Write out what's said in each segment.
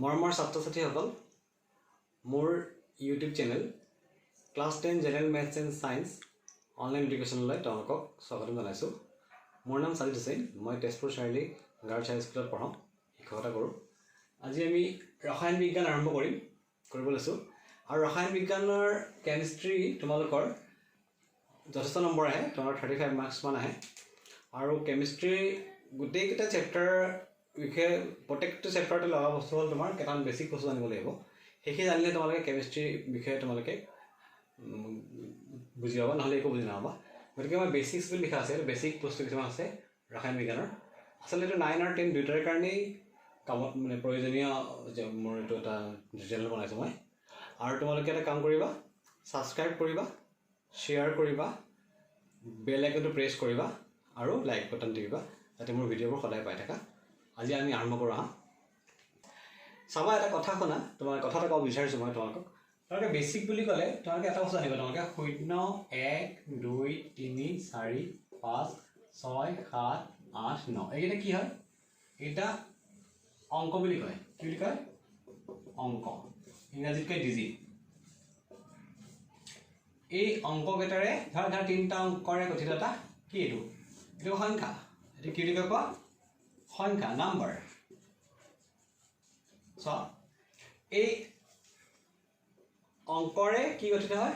মৰমৰ ছাত্ৰ ছাত্ৰীসকল, মোৰ YouTube channel Class 10 General Maths and Science Online এডুকেশ্যনলৈ তেওঁলোকক স্বাগতম জনাইছোঁ। মোৰ নাম চাজিদ হুছেইন। মই তেজপুৰ চাৰিআলি গাৰ্লছ হাই স্কুলত পঢ়াওঁ, শিক্ষকতা কৰোঁ। আজি আমি ৰসায়ন বিজ্ঞান আৰম্ভ কৰিব লৈছোঁ আৰু ৰসায়ন বিজ্ঞানৰ কেমিষ্ট্ৰি তোমালোকৰ যথেষ্ট নম্বৰ আহে, তোমালোকৰ 35 মাৰ্কছমান আহে। আৰু কেমিষ্ট্ৰি গোটেইকেইটা চেপ্টাৰ বিষয়ে, প্ৰত্যেকটো চেপ্টাৰতে লগা বস্তু হ'ল তোমাৰ কেইটামান বেছিক বস্তু জানিব লাগিব। সেইখিনি জানিলে তোমালোকে কেমিষ্ট্ৰিৰ বিষয়ে তোমালোকে বুজি পাবা, নহ'লে একো বুজি নাপাবা। গতিকে মই বেচিক্স বুলি লিখা আছে, বেছিক বস্তু কিছুমান আছে ৰসায়ন বিজ্ঞানৰ। আচলতে এইটো 9 আৰু 10 দুয়োটাৰ কাৰণেই কামত মানে প্ৰয়োজনীয় যে মোৰ এইটো এটা চেনেল বনাইছোঁ মই। আৰু তোমালোকে এটা কাম কৰিবা, ছাবস্ক্ৰাইব কৰিবা, শ্বেয়াৰ কৰিবা, বেল আইকনটো প্ৰেছ কৰিবা আৰু লাইক বাটন টিপিবা, যাতে মোৰ ভিডিঅ'বোৰ সদায় পাই থাকা। আজি আমি আৰম্ভ কৰোঁ আহা। চাবা, এটা কথা শুনা, তোমাৰ কথা এটা ক'ব বিচাৰিছোঁ মই তোমালোকক। তোমালোকে বেছিক বুলি ক'লে তোমালোকে এটা বস্তু জানিবা, তোমালোকে শূন্য, এক, দুই, তিনি, চাৰি, পাঁচ, ছয়, সাত, আঠ, ন, এইকেইটা কি হয়? এইকেইটা অংক বুলি কয়। কি বুলি কয়? অংক। ইংৰাজীত কয় ডিজিট। এই অংককেইটাৰে ধৰা ধৰা তিনিটা অংকৰে গঠিত এটা কি এইটো? এইটো সংখ্যা। এইটো কি বুলি কয় কোৱা? সংখ্যা, নাম্বাৰ। চোৱা, এই অংকৰে কি গঠিত হয়?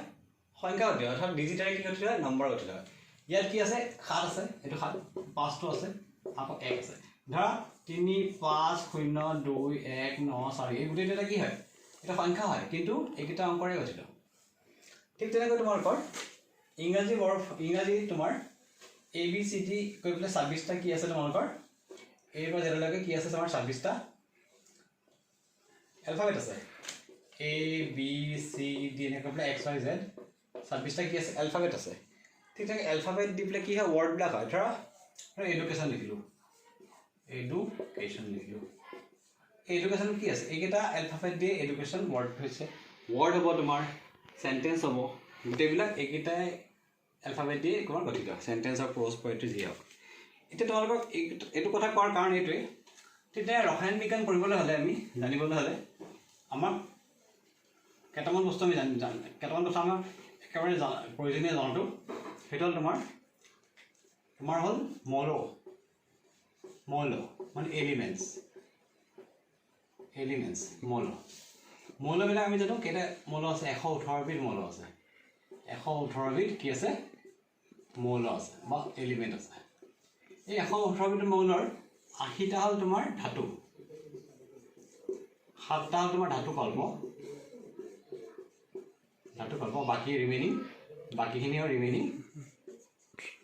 সংখ্যা গঠিত হয়। অৰ্থাৎ ডিজিটেৰে কি গঠিত হয়? নম্বৰ গঠিত হয়। ইয়াত কি আছে? সাত আছে, এইটো সাত, পাঁচটো আছে, আকৌ এক আছে। ধৰা তিনি, পাঁচ, শূন্য, দুই, এক, ন, চাৰি, এই গোটেইটো এটা কি হয়? এটা সংখ্যা হয়, কিন্তু এইকেইটা অংকৰে গঠিত। ঠিক তেনেকৈ তোমালোকৰ ইংৰাজী বৰ ইংৰাজী তোমাৰ এ বি চি ডি কৰি পেলাই 26টা কি আছে তোমালোকৰ? এৰ পৰা জেডলৈকে কি আছে তোমাৰ? 26টা এলফাবেট আছে। এ বি চি ডি এনেকৈ পেলাই এক্স ৱাই জেড, 26টা কি আছে? এলফাবেট আছে। ঠিক তেনেকৈ এলফাবেট দি পেলাই কি হয়? ৱৰ্ডবিলাক হয়। ধৰা ধৰা এডুকেশ্যন লিখিলোঁ, এডুকেশ্যন লিখিলোঁ। এই এডুকেশ্যন কি আছে? এইকেইটা এলফাবেট দিয়ে এডুকেশ্যন ৱৰ্ড হৈছে। ৱৰ্ড হ'ব তোমাৰ, চেণ্টেঞ্চ হ'ব, গোটেইবিলাক এইকেইটাই এলফাবেট দিয়ে তোমাৰ গঠিত। চেণ্টেঞ্চ হওক, প্ৰ'জ, পয়েট্ৰি যি হওক। এতিয়া তোমালোকক এইটো কথা কোৱাৰ কাৰণ এইটোৱেই, তেতিয়া ৰসায়ন বিজ্ঞান পঢ়িবলৈ হ'লে, আমি জানিবলৈ হ'লে আমাক কেইটামান বস্তু আমি জানি কেইটামান কথা আমাক একেবাৰে প্ৰয়োজনীয় জনাটো, সেইটো হ'ল তোমাৰ তোমাৰ হ'ল মৌল। মৌল মানে এলিমেণ্টছ, এলিমেণ্টছ, মৌল। মৌলবিলাক আমি জানো কেইটা মৌল আছে? 118বিধ মৌল আছে। 118বিধ কি আছে? মৌল আছে বা এলিমেণ্ট আছে। এই 118বিধ মৌলৰ 80টা হ'ল তোমাৰ ধাতু, সাতটা হ'ল তোমাৰ ধাতু কল্প, ধাতু কল্প। বাকী ৰিমেইনিং, বাকীখিনি হ'ল ৰিমেইনিং,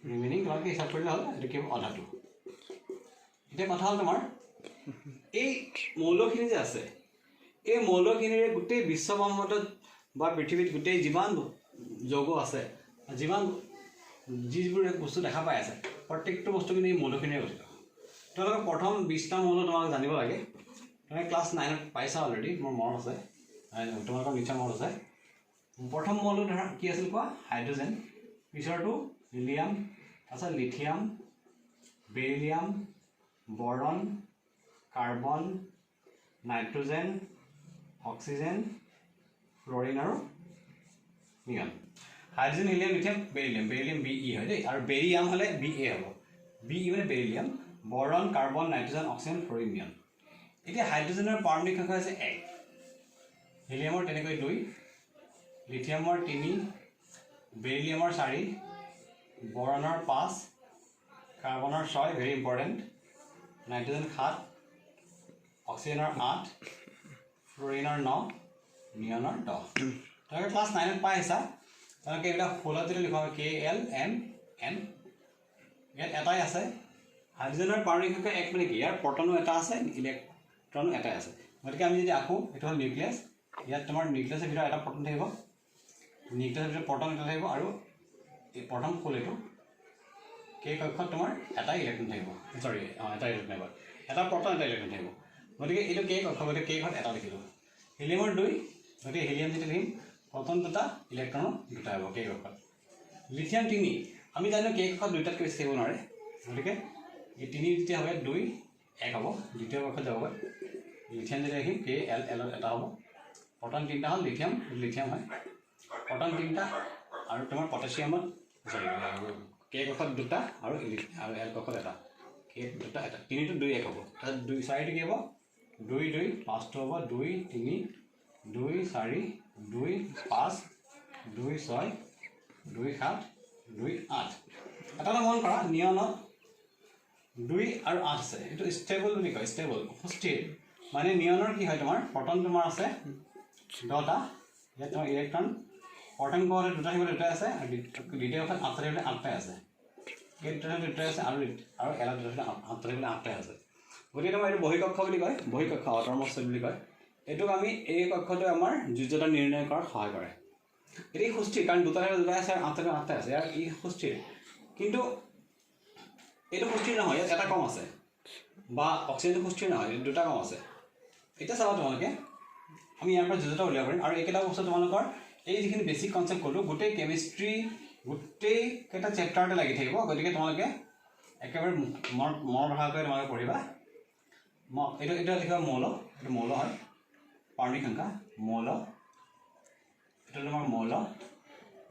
ৰিমেইনিং তোমালোকে হিচাপ কৰিলে হ'ল, এইটো কি হ'ব? অধাতু। এতিয়া কথা হ'ল তোমাৰ এই মৌলখিনি যে আছে, এই মৌলখিনিৰে গোটেই বিশ্ব ব্ৰহ্মাণ্ডত বা পৃথিৱীত গোটেই যিমান যৌগ আছে, যিমান যিবোৰ বস্তু দেখা পাই আছে, প্ৰত্যেকটো বস্তু কিন্তু এই মৌলখিনিৰে গঠিত। তোমালোকে প্ৰথম 20টা মৌল তোমালোকে জানিব লাগে। তোমালোকে ক্লাছ 9ত পাইছা অলৰেডি, মোৰ মনত আছে, তোমালোকৰ নিশ্চয় মনত আছে। প্ৰথম মৌলটো ধৰা কি আছিল কোৱা? হাইড্ৰজেন। পিছৰটো হিলিয়াম, তাৰপিছত lithium, beryllium, boron, carbon, nitrogen, oxygen, fluorine আৰু নিয়ন। Hydrogen, helium, lithium, beryllium. Beryllium B E হয় দেই, আৰু বেৰিয়াম হ'লে বি এ হ'ব। বি ই মানে beryllium, boron, carbon, nitrogen, oxygen, fluorine, neon. এতিয়া হাইড্ৰজেনৰ পাৰমাণৱিক সংখ্যা হৈছে এক, হিলিয়ামৰ তেনেকৈ দুই, লিথিয়ামৰ তিনি, বেৰিলিয়ামৰ চাৰি, বৰণৰ পাঁচ, কাৰ্বনৰ ছয়, ভেৰি ইম্পৰ্টেণ্ট, নাইট্ৰজেন সাত, অক্সিজেনৰ আঠ, ফ্ল'ৰিনৰ ন, নিয়নৰ 10। তোমালোকে ক্লাছ 9ত পাই আহিছা। তোমালোকে এইবিলাক ফুলত যদি লিখোঁ কে এল এম এন, ইয়াত এটাই আছে। হাইড্ৰজেনৰ পাৰমাণৱিক সংখ্যা এক মানে কি? ইয়াৰ প্ৰটনো এটা আছে, ইলেক্ট্ৰনো এটাই আছে। গতিকে আমি যদি আঁকো, এইটো হ'ল নিউক্লিয়াছ। ইয়াত তোমাৰ নিউক্লিয়াছৰ ভিতৰত এটা প্ৰটন থাকিব, নিউক্লিয়াছৰ ভিতৰত প্ৰটন এটা থাকিব আৰু এই প্ৰথম খোল এইটো কে কক্ষত তোমাৰ এটাই ইলেক্ট্ৰন থাকিব, চৰি, অঁ, এটা ইলেক্ট্ৰন থাকিব, এটা প্ৰটন, এটা ইলেক্ট্ৰন থাকিব। গতিকে এইটো কে কক্ষ, গতিকে কে ঘৰত এটা লিখিলোঁ। হিলিয়ামৰ দুই, গতিকে হিলিয়াম যেতিয়া লিখিম, প্ৰটন দুটা, ইলেক্ট্ৰনো দুটা হ'ব কে কক্ষত। লিথিয়াম তিনি, আমি জানো কে কক্ষত দুটাতকৈ বেছি থাকিব নোৱাৰে। গতিকে এই তিনি যেতিয়া হ'ব, দুই এক হ'ব, দ্বিতীয় কক্ষত যাবগৈ। লিথিয়াম যেতিয়া লিখিম কে এল এলত এটা হ'ব। প্ৰটন তিনিটা হ'ল লিথিয়াম, লিথিয়াম হয় প্ৰটন তিনিটা, আৰু তোমাৰ পটাছিয়ামত চৰি কে কক্ষত দুটা আৰু আৰু এল কক্ষত এটা, কে দুটা এটা, তিনিটো দুই এক হ'ব। তাৰপিছত দুই চাৰিটো কি হ'ব? দুই দুই পাঁচটো হ'ব দুই তিনি দুই চাৰি দুই পাঁচ দুই ছয় দুই সাত দুই আঠ। এটা কথা মন কৰা, নিয়নত দুই আৰু আঠ আছে, এইটো ষ্টেবল বুলি কয়, ষ্টেবল সুস্থিৰ। মানে নিয়নৰ কি হয় তোমাৰ প্ৰটন তোমাৰ আছে 10টা, ইয়াত তোমাৰ ইলেক্ট্ৰন প্ৰথম কক্ষত দুটা থাকিবলৈ দুটাই আছে, আৰু দ্বিতীয় কক্ষত আঠটা থাকিবলৈ আঠটাই আছে, এই দুটা থাকিবলৈ দুটাই আছে, আৰু আৰু এলত দুটা থাকিবলৈ আঠটা থাকিবলৈ আঠটাই আছে। গতিকে তোমাৰ এইটো বহিকক্ষ বুলি কয়, বহিকক্ষ আউটাৰমষ্ট বুলি কয়। এইটোক আমি এই কক্ষটোৱে আমাৰ যোজ্যতা নিৰ্ণয় কৰাত সহায় কৰে। এতিয়া ই সুস্থিৰ, কাৰণ দুটা থাকিলে দুটাই আছে আৰু আঠটা থাকিলে আঠটাই আছে, ইয়াৰ ই সুস্থিৰ। কিন্তু এইটো সুস্থিৰ নহয়, ইয়াত এটা কম আছে, বা অক্সিজেনটো সুস্থিৰ নহয়, দুটা কম আছে। এতিয়া চাবা তোমালোকে আমি ইয়াৰ পৰা যোজ্যতা উলিয়াব পাৰিম। আৰু এইকেইটা বস্তু তোমালোকৰ এই যিখিনি বেছিক কনচেপ্ট ক'লোঁ, গোটেই কেমিষ্ট্ৰি গোটেইকেইটা চেপ্টাৰতে লাগি থাকিব। গতিকে তোমালোকে একেবাৰে মৰ মৰ ভাষাকৈ তোমালোকে পঢ়িবা। এইটো এইটো লিখিবা মৌল, এইটো মৌল হয়, পাৰমাণৱিক সংখ্যা মৌল, এইটো তোমাৰ মৌল,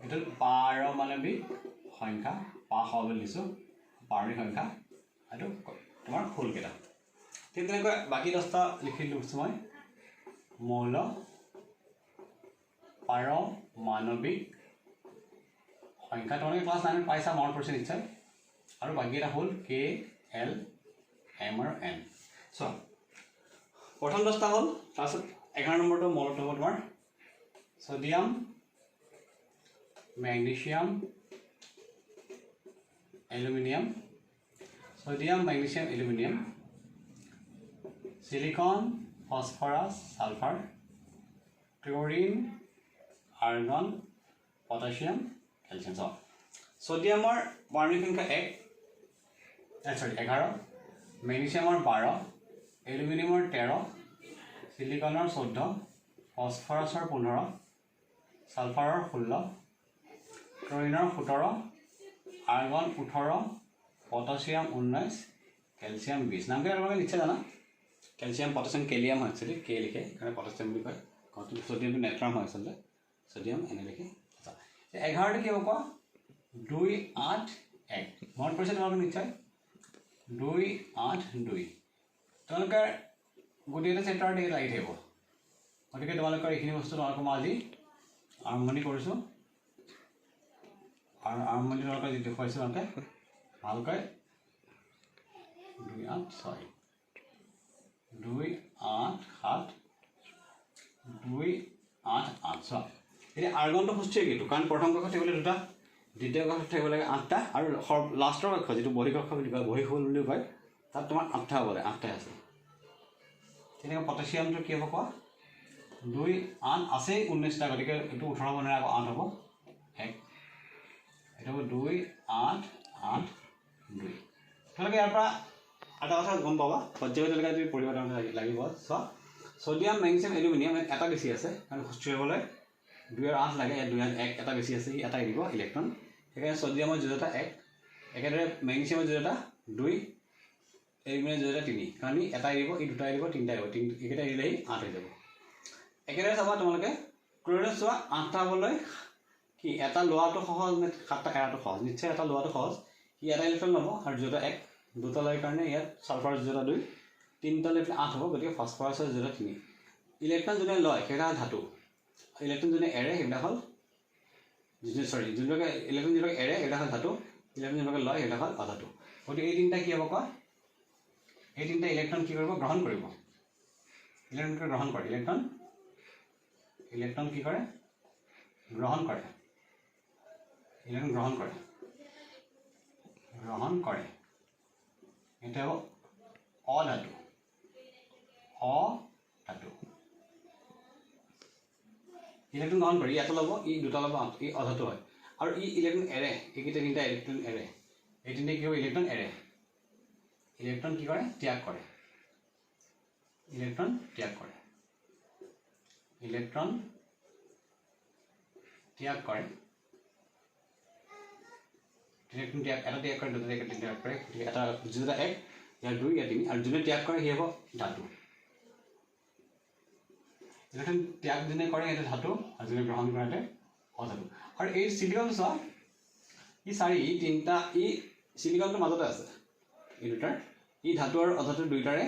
এইটো পাৰমাণৱিক সংখ্যা, পা স বুলি লিখিছোঁ, পাৰমাণৱিক সংখ্যা, এইটো তোমাৰ খোলকেইটা। ঠিক তেনেকৈ বাকী 10টা লিখি লৈছোঁ মই। মৌল, পাৰমাণৱিক সংখ্যা, তোমালোকে ক্লাছ নাইনত পাইছা, মনত পৰিছে নিশ্চয়। আৰু বাকীকেইটা হ'ল কে এল এম আৰু এন। চোৱা প্ৰথম 10টা হ'ল, তাৰপিছত 11 নম্বৰটো মৌলটো হ'ব তোমাৰ sodium, magnesium, aluminium, sodium magnesium aluminium, silicon, phosphorus, sulphur, chlorine, argon, potassium, calcium. চোৱা ছ'ডিয়ামৰ পাৰমাণৱিক সংখ্যা এক, চৰি 11, মেগনেছিয়ামৰ 12, এলুমিনিয়ামৰ 13, চিলিকনৰ 14, ফচফৰাছৰ 15, ছালফাৰৰ 16, ক্লৰিনৰ 17, আৰ্গন 18, পটাছিয়াম 19, কেলছিয়াম 20। নামকেইটা তোমালোকে নিশ্চয় জানা। কেলছিয়াম, পটাছিয়াম, কেলিয়াম হয় একচুৱেলি, কে লিখে সেইকাৰণে পটাছিয়াম বুলি কয়। ছ'ডিয়ামটো নেট্ৰাম হয় আচলতে, ছ'ডিয়াম এনে লিখে। আচ্ছা, 11টো কি হ'ব কোৱা? 2 8 1, মনত পৰিছে তোমালোকে নিশ্চয়, 2 8 2। তোমালোকে গোটেইকেইটা চেপ্টাৰতে লাগি থাকিব। গতিকে তোমালোকৰ এইখিনি বস্তু তোমালোকৰ মই আজি আৰম্ভণি কৰিছোঁ, আৰু আৰম্ভণি তোমালোকে যি দেখুৱাইছোঁ তোমালোকে ভালকৈ 2 8 6 2 8 7 2 8 8। চোৱা এতিয়া আৰ্গনটো সুস্থিৰ কিন্তু, কাৰণ প্ৰথম কক্ষত থাকিবলৈ দুটা, দ্বিতীয় কক্ষত থাকিব লাগে 8টা, আৰু লাষ্টৰ কক্ষ যিটো বহিকক্ষ বুলি কয়, বহিঃশূল বুলি কয়, তাত তোমাৰ 8টা হ'ব লাগে, 8টাই আছে। তেনেকৈ পটাছিয়ামটো কি হ'ব কোৱা? 2 8 আছেই 19টা, গতিকে এইটো 18 হ'ব নোৱাৰে, আকৌ 8 হ'ব 1, এইটো হ'ব 2 8 8 2। তোমালোকে ইয়াৰ পৰা এটা কথা গম পাবা, পৰ্যায়লৈকে তুমি পঢ়িব লাগিব। চোৱা ছ'ডিয়াম, মেগনেছিয়াম, এলুমিনিয়াম ইয়াত এটা বেছি আছে, কাৰণ সুস্থিৰ হ'বলৈ 2 আৰু 8 লাগে, ইয়াত 2 8 1 এটা বেছি আছে, সি এটা এৰিব ইলেক্ট্ৰন, সেইকাৰণে ছ'ডিয়ামৰ যোজতা 1, একেদৰে মেগনেছিয়ামৰ যোজতা 2, এলুমিনিয়ামৰ যোজতা 3, কাৰণ ই এটা এৰিব, ই দুটা এৰিব, তিনিটা এৰিব, এইকেইটা এৰিলে সি 8 হৈ যাব। একেদৰে চাবা তোমালোকে ক্লৰিনত চোৱা 8টা হ'বলৈ কি এটা লোৱাটো সহজ নে 7টা এৰাটো সহজ? নিশ্চয় এটা লোৱাটো সহজ, সি এটা ইলেক্ট্ৰন ল'ব আৰু যোজতা 1, দুটা লয় কাৰণে ইয়াত ছালফাৰৰ যোজতা 2, তিনিটা লৈ পেলাই 8 হ'ব, গতিকে ফচফৰাছৰ যোজতা 3। ইলেক্ট্ৰন যোনে লয় সেইবিলাক হ'ল ধাতু, ইলেক্ট্ৰন যোনে এৰে সেইবিলাক হ'ল চৰি যোনবিলাকে ইলেক্ট্ৰন যিবিলাকে এৰে সেইবিলাক হ'ল ধাতু, ইলেক্ট্ৰন যোনবিলাকে লয় সেইবিলাক হ'ল অধাতু। গতিকে এই তিনিটা কি হ'ব কোৱা? এই তিনিটা ইলেক্ট্ৰন কি কৰিব? গ্ৰহণ কৰিব। ইলেক্ট্ৰন কি গ্ৰহণ কৰে? ইলেক্ট্ৰন, ইলেক্ট্ৰন কি কৰে? গ্ৰহণ কৰে। ইলেক্ট্ৰন গ্ৰহণ কৰে, গ্ৰহণ কৰে। এটা হ'ব অধাতু, অধাতু। ইলেক্ট্ৰন গ্ৰহণ কৰে, ই এটা ল'ব, ই দুটা ল'ব, ই অধাতু হয়। আৰু ই ইলেক্ট্ৰন এৰে, এইকেইটা তিনিটা ইলেক্ট্ৰন এৰে, এই তিনিটা কি হ'ব? ইলেক্ট্ৰন এৰে। ইলেক্ট্ৰন কি কৰে? ত্যাগ কৰে। ইলেক্ট্ৰন ত্যাগ কৰে, ইলেক্ট্ৰন ত্যাগ কৰে, ইলেক্ট্ৰন ত্যাগ, এটা ত্যাগ কৰে, দুটা ত্যাগ কৰে, তিনিটা ত্যাগ কৰে, গতিকে এটা দুটা 1, ইয়াৰ 2, ইয়াৰ 3, আৰু যোনে ত্যাগ কৰে সি হ'ব ধাতু। ইলেক্ট্ৰন ত্যাগ যোনে কৰে সেইটো ধাতু আৰু যোনে গ্ৰহণ কৰে সেইটো অধাতু। আৰু এই চিলিকনটো চোৱা, ই চাৰি, ই তিনিটা, ই চিলিকনটোৰ মাজতে আছে। এই দুটাৰ, ই ধাতু আৰু অধাতু দুয়োটাৰে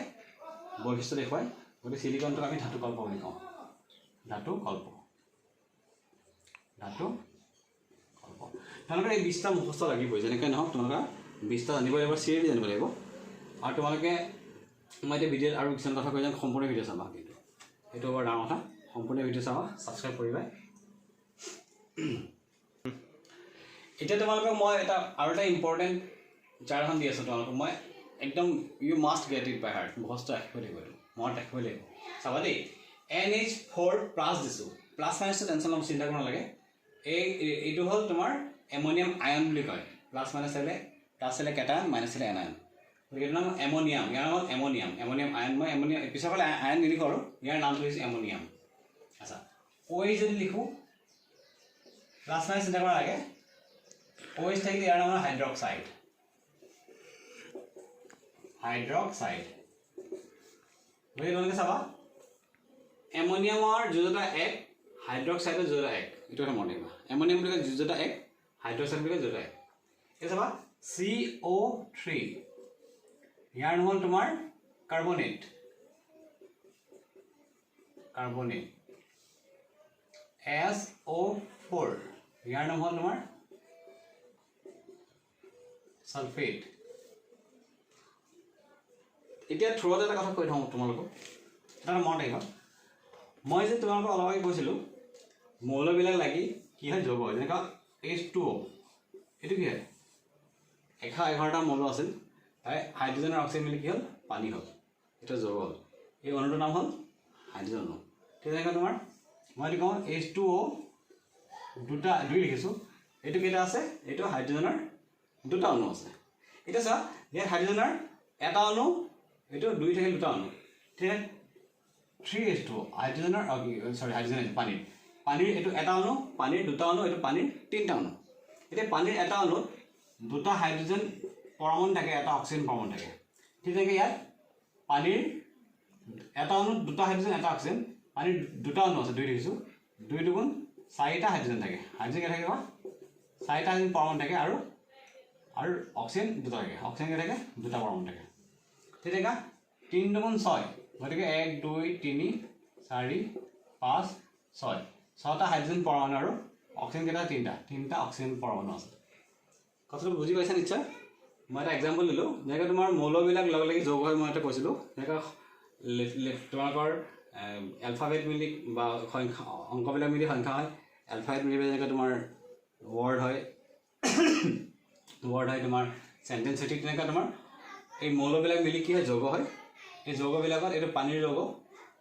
বৈশিষ্ট্য দেখুৱায়। গতিকে চিলিকনটোক আমি ধাতু কল্প বুলি কওঁ। ধাতু কল্প, ধাতু কল্প। তোমালোকৰ এই 20টা মুখস্থ লাগিবই। যেনেকৈ নহওক, তোমালোকৰ 20টা জানিব লাগিব, চিৰিয়েলি জানিব লাগিব। আৰু তোমালোকে, মই এতিয়া ভিডিঅ'ত আৰু কিছুমান কথা কৈ যাম, সম্পূৰ্ণ ভিডিঅ' চাবা কিন্তু। সেইটো বৰ ডাঙৰ কথা, সম্পূৰ্ণ ভিডিঅ' চাবা, ছাবস্ক্ৰাইব কৰিবা। এতিয়া তোমালোকক মই এটা আৰু এটা ইম্পৰ্টেণ্ট চাৰ্ট এখন দি আছোঁ তোমালোকক। মই একদম, you must get it by heart, মুখস্থ ৰাখিব লাগিব, এইটো মনত ৰাখিব লাগিব। চাবা দেই, NH4+ দিছোঁ। প্লাছ মাইনাছটো টেনশ্যন ল'ব, চিন্তা কৰিব নালাগে। এইটো হ'ল তোমাৰ এমনিয়াম আয়ন বুলি কয়। প্লাছ মাইনাছ হ'লে, প্লাছ হ'লে কেটায়ন, মাইনাছ হ'লে এনায়ন। গতিকে এইটো নাম এমনিয়াম, ইয়াৰ নাম হ'ল এমনিয়াম, এমনিয়াম আয়ন। মই এমনিয়াম পিছৰ ফালে আয়ন নিলিখোঁ আৰু ইয়াৰ নামটো হৈছে এমনিয়াম। আচ্ছা, OH যদি লিখোঁ, প্লাছ মাইনাছ চিন্তা কৰিব নালাগে। OH থাকিলে ইয়াৰ নাম হ'ল হাইড্ৰক্সাইড, হাইড্ৰক্সাইড। গতিকে তোমালোকে চাবা, এমনিয়ামৰ যোজতা এক, হাইড্ৰক্সাইডৰ যোজতা এক। এইটো কথা মনত ৰাখিবা। এমনিয়াম বুলি কয় যোজতা এক, হাইড্ৰক্সাইড বুলি কয় যোজতা এক। এতিয়া চাবা, CO3, ইয়াৰ নাম হ'ল তোমাৰ কাৰ্বনেট, কাৰ্বনেট। SO4, ইয়াৰ নাম হ'ল তোমাৰ ছালফেট। এতিয়া থ্ৰুত এটা কথা কৈ থওঁ তোমালোকক, এটা মনত ৰাখিবা। মই যে তোমালোকক অলপ আগতে কৈছিলোঁ, মৌলবিলাক লাগি কি হয়? যৌগ হয়। যেনেকুৱা H2O, এইটো কি হয়? 111টা মৌল আছিল, তাই হাইড্ৰজেন আৰু অক্সিজেন মিলি কি হ'ল? পানী হ'ল। এইটো যৌগ হ'ল। এই অণুটোৰ নাম হ'ল হাইড্ৰজেন অণু। ঠিক তেনেকৈ তোমাৰ মই এইটো কওঁ, H2O, দুটা দুই লিখিছোঁ। এইটো কেইটা আছে? এইটো হাইড্ৰজেনৰ দুটা অণু আছে। এতিয়া চোৱা, ইয়াত হাইড্ৰজেনৰ এটা অণু, এইটো দুই থাকিল দুটা অণু। ঠিক আছে, 3H2, হাইড্ৰজেনৰ, চৰি, হাইড্ৰজেন পানীৰ, পানীৰ এইটো এটা অণু, পানীৰ দুটা অণু, এইটো পানীৰ তিনিটা অণু। এতিয়া পানীৰ এটা অণুত দুটা হাইড্ৰজেন পৰমাণু থাকে, এটা অক্সিজেন পৰমাণু থাকে। ঠিক তেনেকৈ ইয়াত পানীৰ এটা অণুত দুটা হাইড্ৰজেন, এটা অক্সিজেন। পানীৰ দুটা অণু আছে, দুই দেখিছোঁ, দুই দুগুণ চাৰিটা হাইড্ৰজেন থাকে। হাইড্ৰজেন কেইটা থাকিব? চাৰিটা হাইড্ৰজেন পৰমাণু থাকে আৰু আৰু অক্সিজেন দুটা থাকে। অক্সিজেন কেইটা থাকে? দুটা পৰমাণু থাকে। ঠিক তেনেকুৱা তিনি দুগুণ ছয়, গতিকে এক, দুই, তিনি, চাৰি, পাঁচ, ছয়, ছটা হাইড্ৰজেন পৰমাণু আৰু অক্সিজেন কেইটা? তিনিটা, তিনিটা অক্সিজেন পৰমাণু আছে। কথাটো বুজি পাইছা নিশ্চয়। মই এটা এক্সাম্পল দিলোঁ, যেনেকৈ তোমাৰ মৌলবিলাক লগ লাগি যৌগ হয়, মই এটা কৈছিলোঁ। যেনেকৈ তোমালোকৰ এলফাবেট মিলি বা সংখ্যা, অংকবিলাক মিলি সংখ্যা হয়, এলফাবেট মিলি যেনেকৈ তোমাৰ ৱৰ্ড হয়, ৱৰ্ড হয়, তোমাৰ চেণ্টেঞ্চ হয়, ঠিক তেনেকৈ তোমাৰ এই মৌলবিলাক মিলি কি হয়? যৌগ হয়। এই যৌগবিলাকত এইটো পানীৰ যৌগ,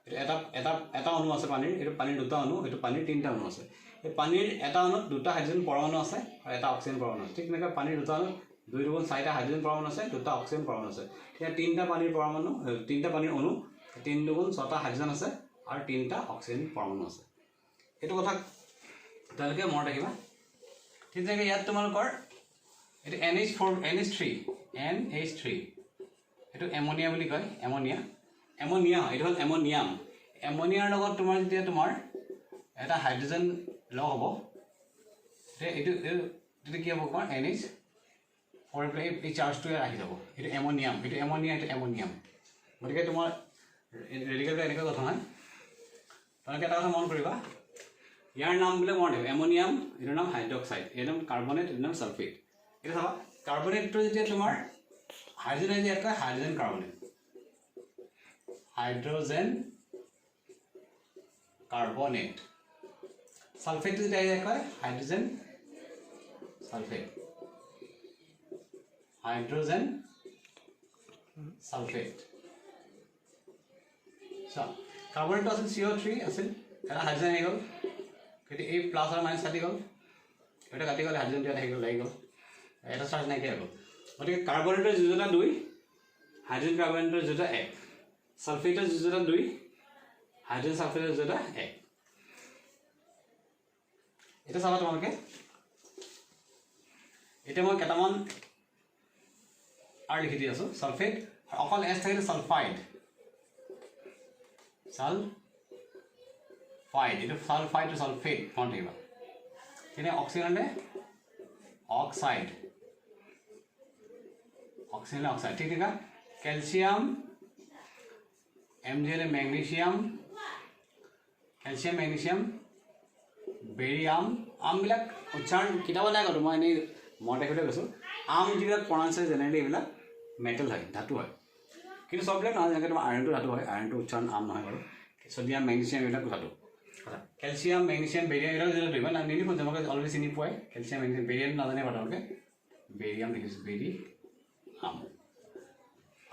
এইটো এটা এটা এটা অণু আছে পানীৰ, এইটো পানীৰ দুটা অণু, এইটো পানীৰ তিনিটা অণু আছে। এই পানীৰ এটা অণুত দুটা হাইড্ৰজেন পৰমাণু আছে আৰু এটা অক্সিজেন পৰমাণু আছে। ঠিক তেনেকৈ পানীৰ দুটা অণুত দুই দুগুণ চাৰিটা হাইড্ৰজেন পৰমাণু আছে, দুটা অক্সিজেন পৰমাণু আছে। তেতিয়া তিনিটা পানীৰ পৰমাণু, তিনিটা পানীৰ অণু, তিনি দুগুণ ছটা হাইড্ৰজেন আছে আৰু তিনিটা অক্সিজেন পৰমাণু আছে। এইটো কথা তেওঁলোকে মনত ৰাখিবা। ঠিক তেনেকৈ ইয়াত তোমালোকৰ এইটো NH4, NH3, NH3, এইটো এমনিয়া বুলি কয়। এমনিয়া, এমনিয়া, এইটো হ'ল এমনিয়াম। এমনিয়াৰ লগত তোমাৰ যেতিয়া তোমাৰ এটা হাইড্ৰজেন লগ হ'ব, তেতিয়া এইটো তেতিয়া কি হ'ব তোমাৰ? NH4 পেলাই এই চাৰ্জটোৱে আহি যাব। এইটো এমনিয়াম, এইটো এমনিয়া, এইটো এমনিয়াম। গতিকে তোমাৰ ৰেডিকেলটো এনেকুৱা কথা নহয়। তোমালোকে এটা কথা মন কৰিবা, ইয়াৰ নাম বোলে মনত ৰাখিবা, এমনিয়াম, এইটোৰ নাম হাইড্ৰক্সাইড, এইটোৰ নাম কাৰ্বনেট, এইটোৰ নাম ছালফেট। এতিয়া চাবা, কাৰ্বনেটটো যেতিয়া তোমাৰ হাইড্ৰজেন আহিছে, ইয়াত কয় হাইড্ৰজেন কাৰ্বনেট, হাইড্ৰজেন কাৰ্বনেট। ছালফেটটো যেতিয়া আহিছে, কয় হাইড্ৰজেন ছালফেট, হাইড্ৰজেন ছালফেট। চোৱা, কাৰ্বনেটটো আছিল CO3 আছিল, এটা হাইড্ৰজেন আহি গ'ল, গতিকে এই প্লাছ আৰু মাইনাছ কাটি গ'ল, এটা কাটি গ'ল, হাইড্ৰজেনটো ইয়াত আহি গ'ল, লাগি গ'ল, এটা চাৰ্জ নাইকিয়া হৈ গ'ল। গতিকে কাৰ্বনেটৰ যোজতা দুই, হাইড্ৰজেন কাৰ্বনেটৰ যোজতা এক, ছালফেটৰ যোজতা দুই, হাইড্ৰজেন ছালফেটৰ যোজতা এক। এতিয়া চাবা তোমালোকে, এতিয়া মই কেইটামান আৰু লিখি দি আছোঁ। ছালফেট, অকল এছ থাকিলে ছালফাইড, ছালফাইড। ফাইড, এইটো ছালফাইড টু ছালফেট মনত থাকিবা। তেনে অক্সিজেন হ'লে অক্সাইড, অক্সিজেন হ'লে অক্সাইড। ঠিক তেনেকুৱা কেলছিয়াম, এম জি হ'লে মেগনেছিয়াম, কেলছিয়াম মেগনেছিয়াম বেৰিয়াম। আমবিলাক উচ্চাৰণ কিতাপত নাই ক'তো, মই এনেই মনত ৰাখিবলৈ কৈছোঁ। আম যিবিলাক প্ৰনাউন্স হয় জেনেৰেলি এইবিলাক মেটেল হয়, ধাতু হয়, কিন্তু চববিলাক নহয়। যেনেকৈ তোমাৰ আইৰণটো ধাতু হয়, আইৰণটো উচ্চাৰণ আম নহয় বাৰু। ছডিয়াম মেগনেছিয়াম এইবিলাক ধাতু। কেলছিয়াম মেগনেছিয়াম বেৰিয়াম এইবিলাক যেতিয়া ধৰিবা নিলিখোঁ, তোমালোকে অলৰেডি চিনি পোৱাই। কেলছিয়াম মেগনেছিয়াম বেৰিয়াম নাজানে বাৰু তোমালোকে, বেৰিয়াম লিখিছোঁ, বেৰি আম।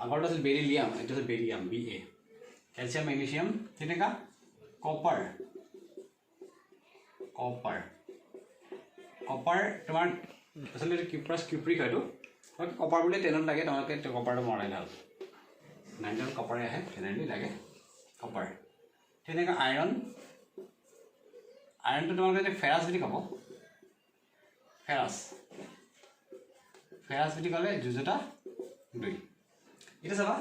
আগৰটো আছিল বেৰিলিয়াম, এইটো আছিল barium, B A. Calcium magnesium তেনেকুৱা। কপাৰ, কপাৰ, কপাৰ তোমাৰ আচলতে এইটো কিউপ্ৰাছ কিউপ্ৰিক হয়তো, কপাৰ বুলি টেনত লাগে, তোমালোকে কপাৰটো মনত ৰাখিলে হ'ল। 9 টেনত কপাৰে আহে, জেনেৰেলি লাগে কপাৰ। তেনেকুৱা আইৰণ, আইৰণটো তোমালোকে এতিয়া ফেৰাছ বুলি ক'ব, ফেৰাছ, ফেৰাছ বুলি ক'লে যুঁজতা 2। এতিয়া চাবা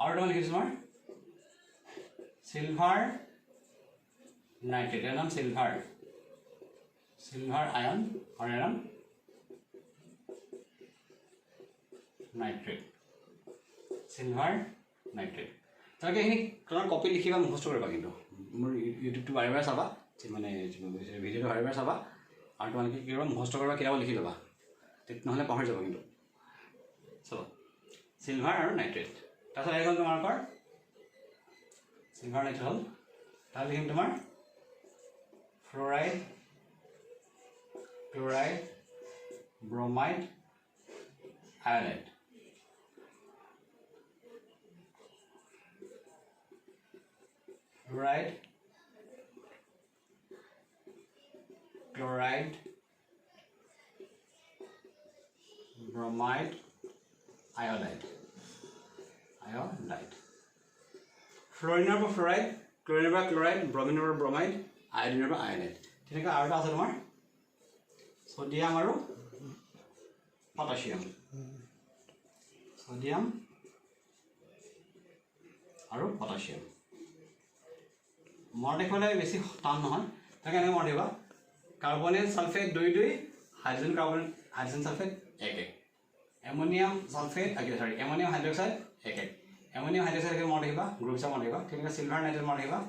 আৰু তোমাৰ লিখিছোঁ তোমাৰ চিলভাৰ নাইট্ৰেট, ইয়াৰ নাম চিলভাৰ, চিলভাৰ আয়ন আৰু ইয়াৰ নাম নাইট্ৰেট, চিলভাৰ নাইট্ৰেট। তোমালোকে এইখিনি তোমাৰ কপি লিখিবা, মুখস্থ কৰিবা, কিন্তু মোৰ ইউটিউবটো বাৰে বাৰে চাবা, মানে ভিডিঅ'টো বাৰে বাৰে চাবা, আৰু তোমালোকে কি কৰিবা মুখস্থ কৰিবা, কিতাপত লিখি ল'বা, নহ'লে পাহৰি যাব কিন্তু। চাবা চিলভাৰ আৰু নাইট্ৰেট। তাৰপিছত আহি গ'ল তোমালোকৰ চিলভাৰ নাইট্ৰেট হ'ল, তাৰপিছত লিখিম তোমাৰ fluoride, chloride, bromide, iodide. Fluoride, chloride, bromide, iodide, iodide. ফ্ল'ৰিনৰ পৰা ফ্ল'ৰাইড, ক্ল'ৰিনৰ পৰা ক্ল'ৰাইড, ব্ৰমিনৰ পৰা ব্ৰমাইড, আয়ডিনৰ পৰা আয়ডাইড। তেনেকৈ আৰু এটা আছে তোমাৰ ছডিয়াম আৰু পটাছিয়াম, ছডিয়াম আৰু পটাছিয়াম। মনত ৰাখিবলৈ বেছি টান নহয়, তাকে এনেকৈ মনত ৰাখিবা। Carbonate sulphate 2 2, hydrogen carbonate hydrogen sulphate 1 1, ammonium sulphate sorry ammonium hydroxide 1 1, ammonium hydroxide একে মনত ৰাখিবা, গ্ৰুপ হিচাপে মনত ৰাখিবা। তেনেকৈ চিলভাৰ নাইট্ৰেট মনত ৰাখিবা,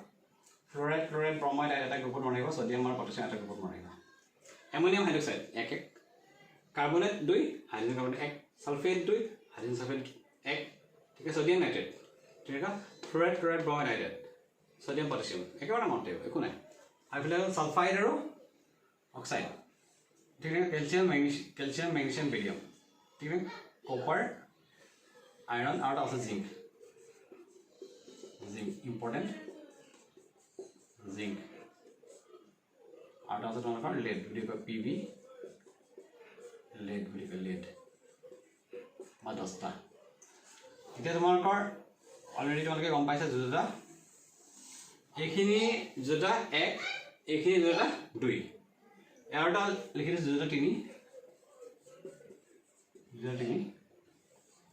ফ্ল'ৰাইড, ক্ল'ৰাইড, ব্ৰমাইড এটা গ্ৰুপত মনত ৰাখিবা, ছডিয়াম আৰু পটাছিয়াম এটা গ্ৰুপত মনত ৰাখিবা। Ammonium hydroxide 1 1, carbonate 2, hydrogen carbonate 1, sulphate 2, hydrogen sulphate 1, ঠিক আছে, ছডিয়াম নাইট্ৰেট। তেনেকুৱা fluoride, chloride, bromide, iodide, sodium, potassium একেবাৰে মনত থাকিব, একো নাই। আৰু এইফালে হ'ল ছালফাইড আৰু অক্সাইড। ঠিক আছে, calcium magnesium, calcium magnesium barium, ঠিক আছে, কপাৰ, আইৰণ আৰু এটা আছে জিংক, জিংক ইম্পৰ্টেণ্ট, জিংক আৰু এটা আছে তোমালোকৰ লেড বুলি কয়, পি বি লেড বুলি কয়, লেড বা দস্তা। এতিয়া তোমালোকৰ অলৰেডি তোমালোকে গম পাইছা যুঁজতা, এইখিনি যুঁজতা 1, এইখিনি যুঁজতা 2, আৰু এটা লিখি দিছোঁ যুঁজতা 3, যুঁজতা 3।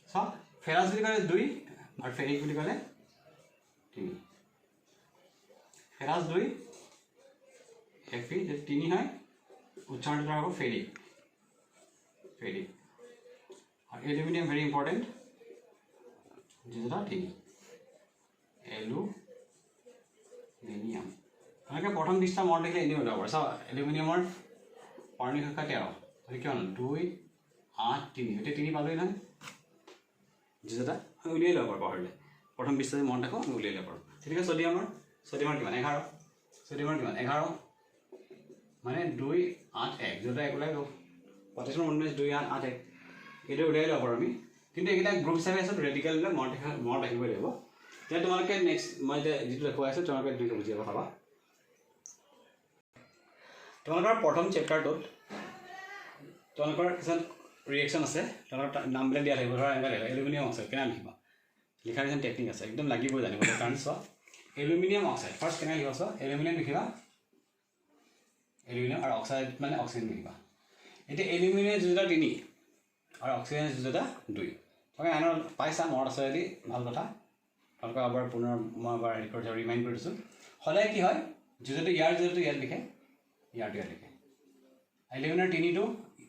চাওক ফেৰাছ বুলি ক'লে 2 আৰু ফেৰিক বুলি ক'লে 3, ফেৰাছ 2 এফ ই যদি 3 হয় উচ্চাৰণটো হ'ব ফেৰিক, ফেৰিক। আৰু এলুমিনিয়াম ভেৰি ইম্পৰ্টেণ্ট, যুঁজতা 3, এলুমিনিয়াম। তোমালোকে প্ৰথম 20টা মনত ৰাখিলে এনেই ওলাব পাৰে। চাওক এলুমিনিয়ামৰ পাৰণিক সংখ্যা 13, গতিকে কিমান হ'ল 2 8 3, এতিয়া 3 পালোৱেই নহয়, যুঁজতা আমি উলিয়াই ল'ব পাৰোঁ, পাহৰিলে প্ৰথম 20টা যদি মনত ৰাখোঁ আমি উলিয়াই ল'ব পাৰোঁ। তেনেকৈ ছডিয়ামৰ, ছডিয়ামৰ কিমান 11, ছডিয়ামৰ কিমান 11, মানে 2 8 1, যুঁজতা 1 ওলাই গ'ল। পটাছিয়ামৰ মনত 2 8 8 1, এইটো উলিয়াই ল'ব পাৰোঁ আমি। কিন্তু এইকেইটা গ্ৰুপ হিচাপে আছে, ৰেডিকেলবিলাক মনত ৰাখিবই লাগিব। এতিয়া তোমালোকে নেক্সট মই এতিয়া যিটো দেখুৱাই আছোঁ তোমালোকে ধুনীয়াকৈ বুজি পাবা। তোমালোকৰ প্ৰথম চেপ্টাৰটোত তোমালোকৰ কিছুমান ৰিয়েকশ্যন আছে, তোমালোকৰ নামবিলাক দিয়া থাকিব। ধৰা এনেকুৱা লিখা এলুমিনিয়াম অক্সাইড কেনেকৈ লিখিবা, লিখাৰ কিছুমান টেকনিক আছে, একদম লাগিবই জানিবলৈ। কাৰণ চোৱা এলুমিনিয়াম অক্সাইড ফাৰ্ষ্ট কেনেকৈ লিখিবা, চোৱা এলুমিনিয়াম লিখিবা, এলুমিনিয়াম আৰু অক্সাইড মানে অক্সিজেন লিখিবা। এতিয়া এলুমিনিয়াম যুঁজতা 3 আৰু অক্সিজেন যুঁজতা 2, তোমালোকে আইনৰ পাইছা, মনত আছে যদি ভাল কথা। তোমালোকক এবাৰ পুনৰ মই এবাৰ হেৰি কৰি ৰিমাইণ্ড কৰি দিছোঁ। সদায় কি হয়, যোজটো ইয়াৰ যোজটো ইয়াত লিখে, ইয়াৰটো ইয়াত লিখে। এলুমিনিয়ামৰ তিনিটো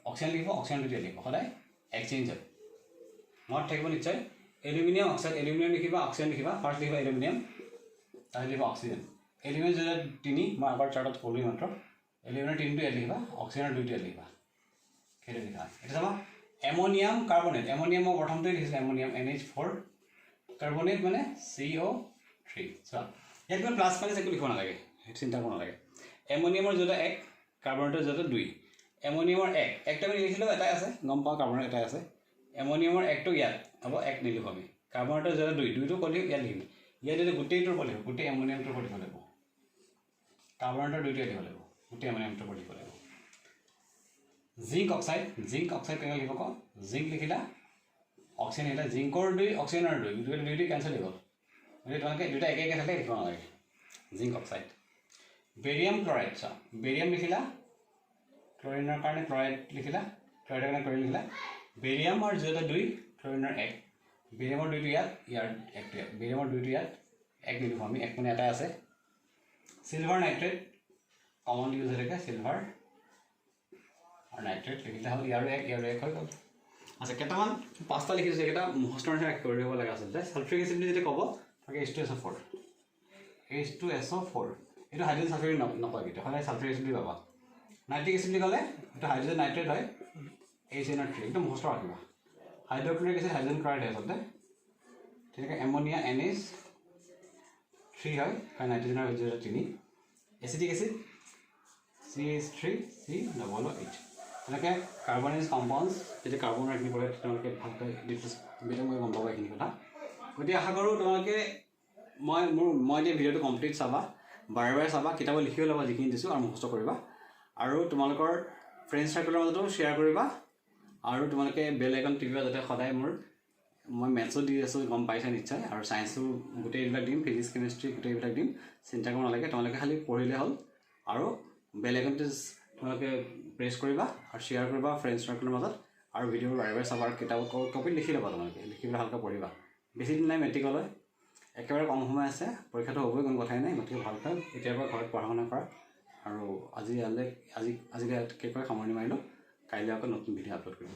অক্সিজেন লিখিব, অক্সিজেনটো ইয়াত লিখিব, সদায় এক্সচেঞ্জ হয়। মনত থাকিব নিশ্চয়। এলুমিনিয়াম অক্সাইড, এলুমিনিয়াম লিখিবা, অক্সিজেন লিখিবা, ফাৰ্ষ্ট লিখিবা এলুমিনিয়াম, তাৰপিছত লিখিবা অক্সিজেন। এলুমিনিয়াম যোজা তিনি, মই আগৰ চাৰ্টত ক'লোৱেই মাত্ৰ। এলুমিনিয়ামৰ তিনিটো ইয়াত লিখিবা, অক্সিজেনৰ দুইটো ইয়াত লিখিবা, সেইটো লিখা হয়। এতিয়া চাবা এমনিয়াম কাৰ্বনেট। এমনিয়াম মই প্ৰথমটোৱে লিখিছিলোঁ, এমনিয়াম NH4, carbonate মানে CO3। চোৱা, ইয়াত কিবা প্লাছ মাইনাছ একো লিখিব নালাগে, সেইটো চিন্তা কৰিব নালাগে। এমনিয়ামৰ যোজা এক, কাৰ্বনেটৰ যোজা দুই। এমনিয়ামৰ এক, একটা আমি নিলিখিলেও এটাই আছে, গম পাওঁ কাৰ্বনেট এটাই আছে। এমনিয়ামৰ একটো ইয়াত হ'ব, এক নিলিখোঁ আমি। কাৰ্বনেটৰ যোজা দুই, দুইটো ক'ত লিখিম? ইয়াত লিখিম। ইয়াত যদি গোটেইটোৰ ওপৰত লিখিব, গোটেই এমনিয়ামটোৰ ওপৰত লিখিব লাগিব। কাৰ্বনেটৰ দুইটো ইয়াত লিখিব লাগিব, গোটেই এমনিয়ামটোৰ ওপৰত লিখিব লাগিব। জিংক অক্সাইড, জিংক অক্সাইড কেনেকৈ লিখিব কওঁ? জিংক লিখিলা, অক্সিজেন লিখিলা, জিংকৰ দুই, অক্সিজেনৰ দুই, গতিকে দুই দুই কেঞ্চেল হৈ গ'ল। গতিকে তোমালোকে দুটা একে একে থাকিলে লিখিব নালাগে। Zinc oxide. বেৰিয়াম ক্লৰাইড, চোৱা, বেৰিয়াম লিখিলা, ক্লৰিনৰ কাৰণে ক্লৰাইড লিখিলা, ক্লৰাইডৰ কাৰণে ক্লৰিন লিখিলা। বেৰিয়ামৰ যোজা দুই, ক্লৰিনৰ এক। বেৰিয়ামৰ দুইটো ইয়াত, ইয়াৰ একটো ইয়াত। বেৰিয়ামৰ দুইটো ইয়াত, এক নিলিখোঁ আমি, এক মানে এটাই আছে। চিলভাৰ নাইট্ৰেট কমন ইউজ হৈ থাকে, চিলভাৰ আৰু নাইট্ৰেট লিখিলে হ'ল, ইয়াৰো এক, ইয়াৰো এক হৈ গ'ল। আচ্ছা, কেইটামান পাঁচটা লিখিছোঁ, এইকেইটা মুখস্থ নিচিনা কৰি দিব লাগে আচলতে। ছালফ্ৰিক এচিড বুলি যেতিয়া ক'ব, তাকে H2SO4, H2SO4, এইটো হাইড্ৰজেন ছালফ্ৰিক নকয় কেতিয়া, সদায় ছালফ্ৰিক এচিড বুলি পাবা। নাইট্ৰিক এচিড বুলি ক'লে এইটো হাইড্ৰজেন নাইট্ৰেট হয়, HNO3, একদম মুখস্থ ৰাখিবা। হাইড্ৰক্লৰিক এচিড হাইড্ৰজেন ক্লৰাইড হয় আচলতে। তেনেকৈ এমনিয়া NH3 হয়, কাৰণ নাইট্ৰজেনৰ যোজা তিনি। Acetic acid CH3COOH। তেনেকৈ কাৰ্বনেজ কম্পাউণ্ডছ, যেতিয়া কাৰ্বনৰ এইখিনি পঢ়ে, তেওঁলোকে ভালকৈ ডিটেইলছ বিতংকৈ গম পাব এইখিনি কথা। গতিকে আশা কৰোঁ তোমালোকে মই দিয়া ভিডিঅ'টো কমপ্লিট চাবা, বাৰে বাৰে চাবা, কিতাপত লিখিও ল'বা যিখিনি দিছোঁ আৰু মুখস্থ কৰিবা, আৰু তোমালোকৰ ফ্ৰেণ্ড চাৰ্কেলৰ মাজতো শ্বেয়াৰ কৰিবা, আৰু তোমালোকে বেল আইকন টিপিবা যাতে সদায় মোৰ, মই মেথছো দি আছোঁ, গম পাইছা নিশ্চয়, আৰু ছায়েন্সো গোটেইবিলাক দিম, ফিজিক্স, কেমেষ্ট্ৰি গোটেইবিলাক দিম। চিন্তা কৰিব নালাগে, তোমালোকে খালি পঢ়িলে হ'ল। আৰু বেল আইকনটো তোমালোকে প্ৰেছ কৰিবা আৰু শ্বেয়াৰ কৰিবা ফ্ৰেণ্ড চাৰ্কেলৰ মাজত, আৰু ভিডিঅ'বোৰ বাৰে বাৰে চাবা, আৰু কিতাপ কপিত লিখি ল'বা তোমালোকে, লিখি পেলাই ভালকৈ পঢ়িবা। বেছি দিন নাই মেট্ৰিকলৈ, একেবাৰে কম সময় আছে, পৰীক্ষাটো হ'বই, কোনো কথাই নাই। গতিকে ভালকৈ এতিয়াৰ পৰা ঘৰত পঢ়া শুনা কৰা। আৰু আজি ইয়ালৈ, আজিলৈ ইয়াতকৈ সামৰণি মাৰিলোঁ। কাইলৈ আকৌ নতুন ভিডিঅ' আপলোড কৰিম।